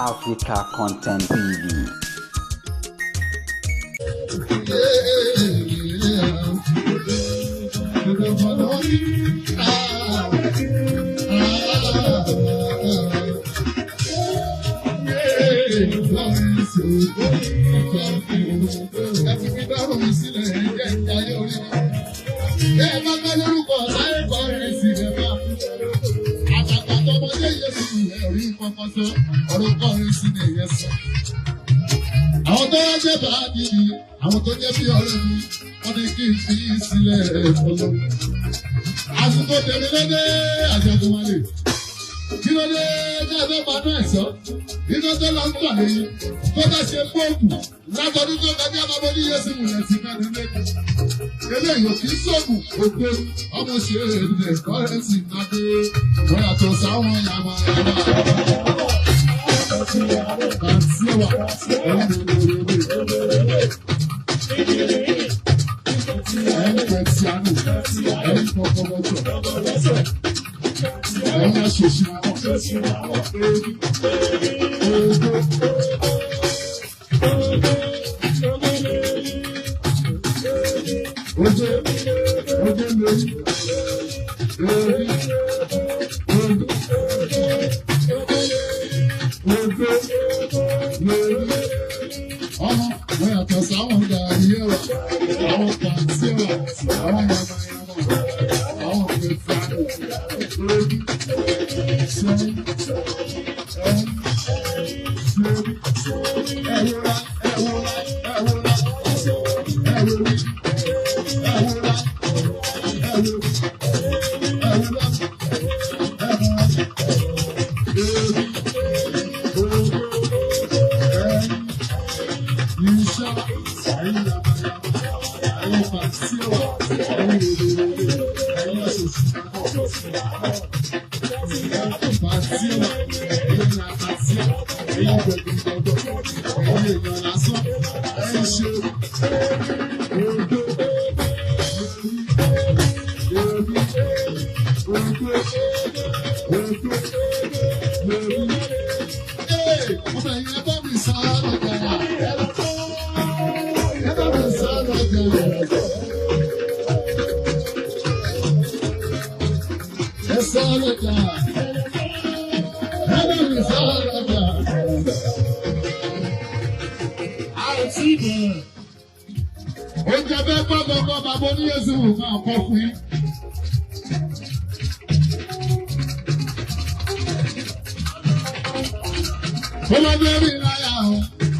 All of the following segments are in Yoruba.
Africa Content TV. Àwọn tó jẹ́ bàbí mi, àwọn tó jẹ́ bí ọ̀rẹ́ mi, wọ́n ní kí n fi sílẹ̀ fọlọ́. Àsìkò tèmi lóde àjọ̀dún wálé. Kí ló dé ní ẹgbẹ́ panú ẹ̀sọ́? Iná tó lọ ń tọ̀ lẹ́yìn. Tó bá ṣe fóògùn látọdún tó kọjá bàbá oníyẹsí wùlẹ̀ sí mẹ́rin lẹ́nu. Eléyìí ò kì í sóògùn ògbó ọmọ ṣe èdè kọ́rẹ́sì náà dé. Wọ́n yàtọ̀ sáwọn yàmà yàmà. Ọmọ wọn yàtọ̀ sáwọn gàrí ẹ̀wà, àwọn pàǹtí ẹ̀wà, àwọn yamayama, àwọn pẹ̀fàánù, lórí, ṣẹ́yìn, ẹ̀yìn, ṣẹ́rí, ẹ̀wúrà, ẹ̀wúrà, ẹ̀wúrà, ẹ̀wúrí, ẹ̀wúrà, ẹ̀wúrí, ẹ̀wúrà, ẹ̀wúrà, lórí, ogo, ẹ̀yìn. Iṣẹ́ ẹ̀yin yamayama, ẹ̀yin pàṣẹwà, ẹ̀yin òdòdó, ẹ̀yin aṣòṣìṣẹ́ pàṣẹwà, ẹ̀yin àpàṣẹ, ẹ̀yin gbẹ̀gbẹ̀gbẹ̀, ẹ̀yin èèyàn lásán, ẹ̀yin ṣe odò, lórí, odò, odò, lórí. Ee, ọmọ ẹ̀yin ẹ bá mi sá lọ́jà, ẹ bá mi sá lọ́jà. Ẹ sá lọ́jà, ẹ bá mi sá lọ́jà. Àìsí bẹ̀rẹ̀. Oúnjẹ bẹ́ẹ̀ gbọ́ gbọ́gbọ́ bàbá oníyẹ̀sí wò máa kọ́ fún yín. Ó lọ bí orí láyà o,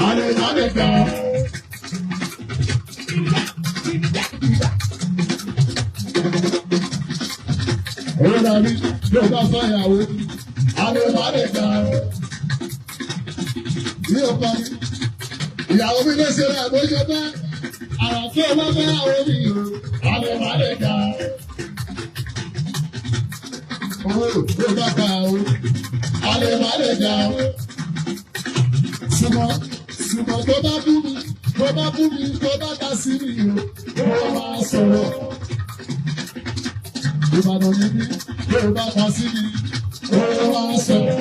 àlè lálẹ́ gbà. Ó dàbí bí o bá fẹ́yàwó, àlè lálẹ́ gbà. Bí o bá mi, ìyàwó mi ló ṣe rẹ̀ bó ṣe fẹ́. Àrà tó o bá fẹ́yàwó mi o, àlè lálẹ́ gbà. Owó tó bá gbà o, àlè lálẹ́ gbà. Ṣùgbọ́n ṣùgbọ́n tó bá bú mi, tó bá bú mi, tó bá ta sí mi o, ó máa sọ̀rọ̀. Ìbàdàn ni mí, tó bá ta sí mi, ó máa sọ̀rọ̀.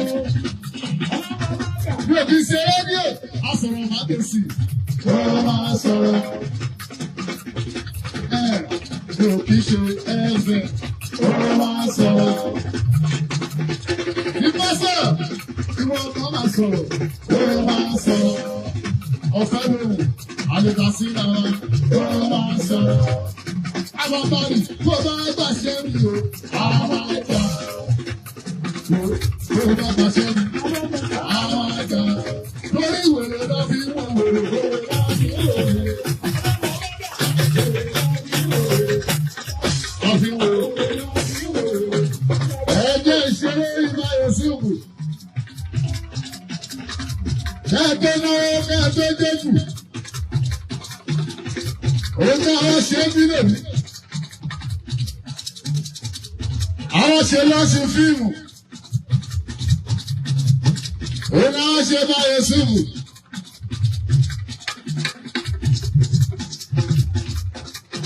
Bí o kì í ṣe rédíò, a sọ̀rọ̀ má tèsì, ó máa sọ̀rọ̀. Ẹ bí o kì í ṣe ẹ̀fẹ̀, ó máa sọ̀rọ̀. Ìfẹ́ sọ̀rọ̀, ìwọ ọkọ máa sọ̀rọ̀, ó máa sọ̀rọ̀. Ọ̀fẹ́ lòun, àlèkà sí lára, ó máa sọ̀rọ̀. Àbàbàrì tó bá gbàṣẹ́ mi o, àwọn àgbà. Tó bá gbàṣẹ́ mi, àwọn àgbà. Lórí ìwèrè lọ fi wọ́n wèrè, wèrè lọ fi wèrè. Lọ fi wèrè. Ẹ jẹ́ ìṣeré ìbáyọ̀ sí òkú. Kẹ́ẹ̀tọ́ náwó kẹ́ẹ̀tọ́ jẹ́jù. Òun ní àwọn ṣe é bí lèmi. Àwọn ṣe lọ́sùn fíìmù. Òun ní àwọn ṣe báyọ̀ síbù.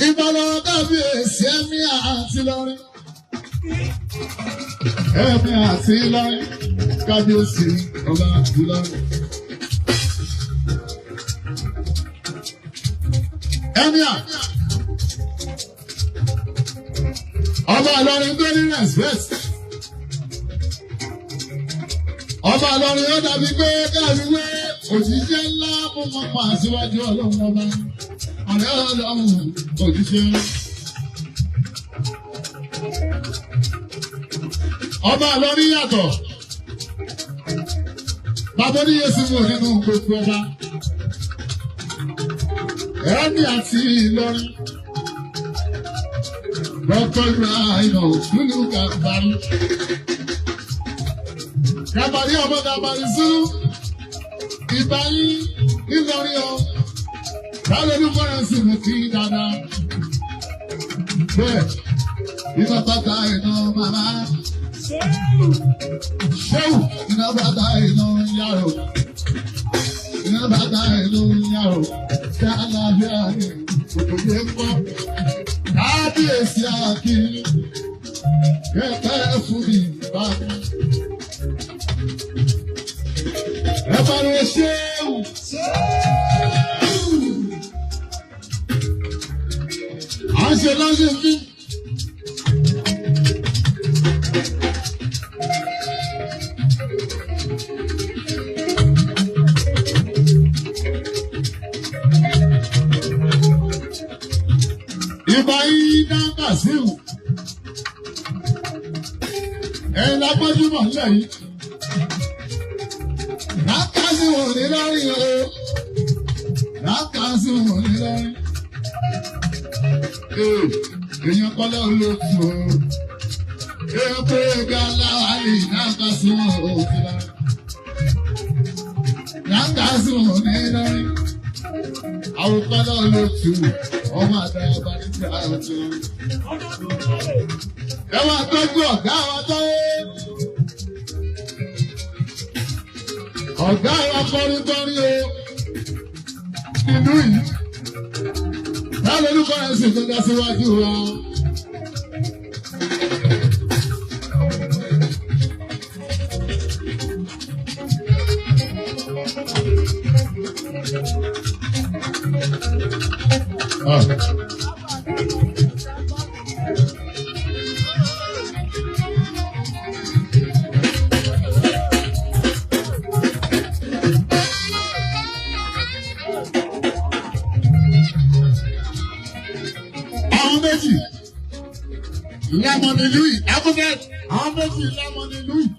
Ìbálò kábíyèsí ẹ̀mí àti lọ́rin. Ẹ̀mí àti lọ́rin. Kábíyèsí ọba Ìlọrin. Emir ọba Ìlọrin tó ní respect. Ọba Ìlọrin ó dàbí pé káàbí pé òṣìṣẹ́ ńlá mú mọ́ pa síwájú ọlọ́run ọba. Ààrẹ ọlọ́run òṣìṣẹ́ ńlá. Ọba Ìlọrin yàtọ̀. Bàbá oníyèsí wò nínú gbogbo ọba. Ẹni àti Ìlọrin. Dr. Ibrahim Lulu Gàmbàrí. Gàmbàrí ọmọ Gàmbàrí Zulu. Ìbáyín Ìlọrin o. Báwo ló fọ́nrán sí mi kí dáadáa? Bẹ́ẹ̀, iná bàtà iná màmá. Ṣéwù iná bàtà iná yàrá. Iná bàtà iná yàrá. Kí alábíà ni òkòdé ń bọ̀. Kábíyèsí àkìrí. Kẹ̀kẹ́ fún mi bá mi. Ẹ pariwo ṣéwù. À ń ṣe lọ́sẹ̀ fún. Ìbá yìí dáńgà síwù. Ẹ̀yin lápájúmọ̀ ńlẹ̀ yìí. Rákàsíwò ní lórí o. Rákàsíwò ní lórí. Èèyàn kọ́lá olóòtú o. Èèyàn pé gàlá àlè rákàsíwò òfin lọ. Rákàsíwò ní lórí. Àwọn kọ́lá olóòtú ọmọ àdàbà nígbà tó. Ẹ wá tọ́jú ọ̀gá wa tó. Ọ̀gá wa kọrin kọrin o. Nínú yìí. Báwo lórúkọ rẹ̀ sì tó dá síwájú wa? Ah. Àwọn méjì lámọ ní Louis Abúfẹ́. Àwọn méjì lámọ ní Louis.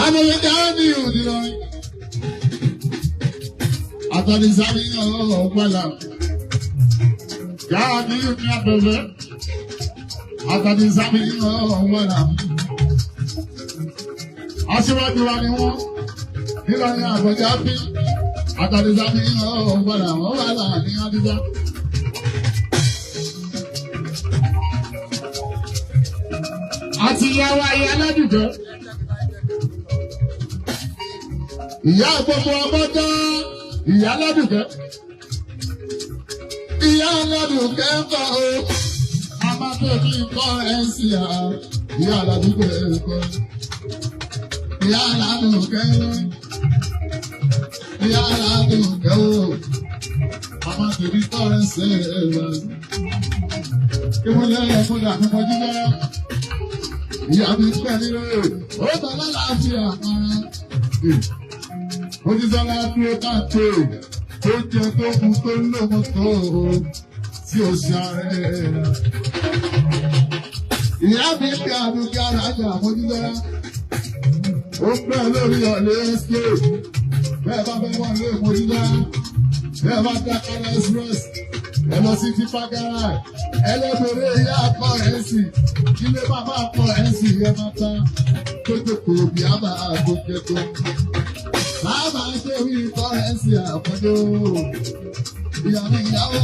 Amòye dáhùn ní ìhùn nílọrin. Àtàdísáré ọ̀rọ̀ ọ̀gbọ́là. Yàrá ní ìhùn ní abẹ́fẹ́. Àtàdísáré ọ̀rọ̀ ọ̀gbọ́là. Aṣíwájú wa ni wọ́n. Nílọrin àbọ̀já bí. Àtàdísáré ọ̀rọ̀ ọ̀gbọ́là. Wọ́n wà láàrin Adísá. Àti ìyàwó ayé aládùjọ. Ìyá gbogbo ọmọdé ìyá aládùjọ. Ìyá aládùjọ ń kọ́ o. A máa tó kí n kọ́ ẹ sí à. Ìyá aládùjọ ń kọ́. Ìyá aládùjọ ń lọ. Ìyá aládùjọ o. A máa tó kí n kọ́ ẹ sí ẹ wá. Kí wọ́n lẹ́yìn fún ìdààmú mọ́jú lọ́wọ́. Ìyá mi pẹ́ nínú ó tọ́ lálàáfíà ara. Ojísọ́lá dúró káàtó tó jẹ tó mu tó lómo tó tí ó ṣàárẹ̀ rẹ̀. Ìyá mi pé àdúgbò alájà Mojísọ́lá. Ó pẹ́ lórí ọ̀lẹ́ ẹ́sìké. Bẹ́ẹ̀ bá fẹ́ wọ́n lé Mojísọ́lá. Bẹ́ẹ̀ bá dákàrà express. Ẹ lọ sí tipa garage. Ẹ lọ bèrè ìyá akọ ẹ̀ sí. Ilé bàbá akọ ẹ̀ sí ẹ máa ta. Tó jókòó bí a máa gòkè tó. Bàbá ṣe wí kọ́ ẹ̀ sí àpọ́jọ́. Ìyàwó ìyàwó.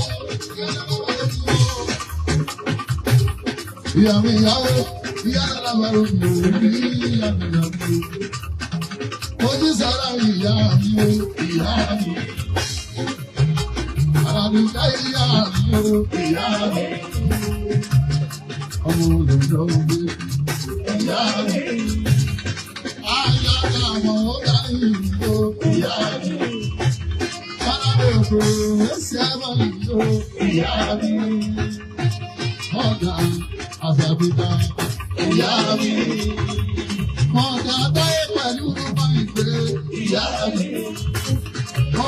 Ìyàwó ìyàwó. Ìyá alábàárò mi ò rí ìyàwó ìyàwó. Ojú sára ìyá mi ò ìyá mi. Àlùkà ìyá mi ò ìyá mi. Ọmọ olùdó gbé. Ìyá mi. Ayọ̀ àwọn ọ̀gá ìlú ìyá mi. Bára òkú ṣẹ́wọ̀n ìlú ìyá mi. Ọ̀gá àbàbíta ìyá mi. Ọ̀gá táyé pẹ̀lú ọmọ ìgbé ìyá mi.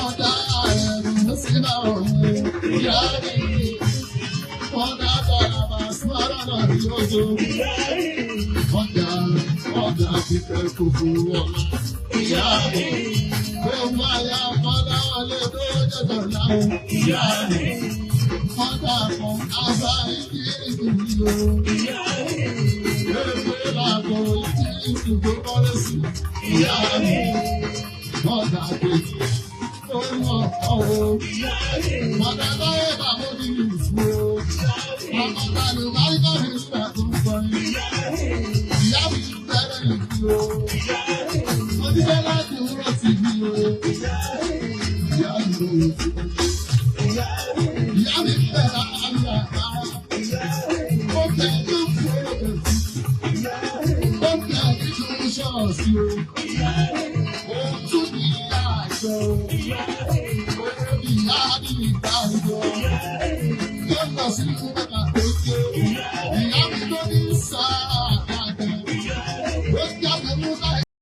Ọ̀gá ẹ̀rù sínú ọ̀hún ìyá mi. Ọ̀gá tààrà sọ́rọ̀ náà yóò. Ọ̀gá ọ̀gá fífẹ́ kúkú ọ̀la ìyá mi. Gbogbo àyà ọ̀gá wọlé tó jọjọ láwọn ìyá mi. Ọ̀gá kan àbá ìdí ìlú. Ewé làgọ̀ ìdí ìlú tó kọ́lé sí ìyá mi. Ọ̀gá kejì ó ń ọ̀pọ̀ o. Ọ̀gá táyé bàbá mi ìlú o. Ọ̀gá tàlù báyìí kọ́ mi ìgbà tó ń kọrin. Ìyá mi bẹ̀rẹ̀ ìlú o. Mo ti fẹ́ láti wúrọ̀ sí mi o. Ìyá mi ò sí. Ìyá mi bẹ̀rẹ̀ àmì àbá. Ó fẹ́ tó fún òkè sí. Ó fẹ́ nínú ṣọ́ọ̀ṣì o. Ó tún ní ìyá àjọ. Ó ní ìyá ní ìgbà àjọ. Tó lọ sí ìlú.